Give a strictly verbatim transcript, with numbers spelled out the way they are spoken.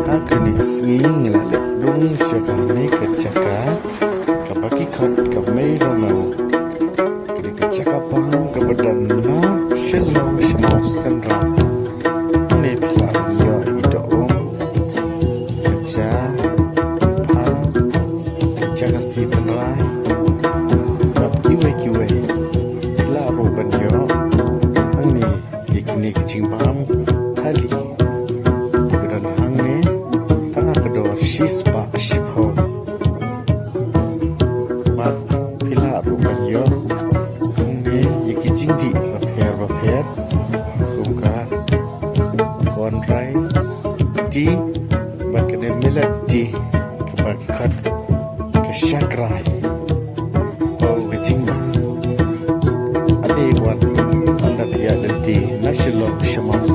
Ha kane ka sngi ngi la leit dung sha kane ka jaka kaba ki khot ka Mei Ranau. Kane ka jaka bam kaba don na Shillong sha Mawsynram. Hangne phi lah ban ïoh ïa ki dohnud, ka ja, ka phan, ka ja khasi tynrai bad kiwei kiwei. Phi lah ruh ban ïoh hangne ïa kine ki jingbam thali. Ka don hangne tang ha ka dor shispah shiphew. Bad phi lah ruh ban ïoh hangne ïa ki jingdih bapher bapher kum ka corn rice tea bad kane millet tea kaba ki khot ka shakrai. Oh, ka jingbam. Ade wan ynda phi ïaid lynti na Shillong sha Mawsynram.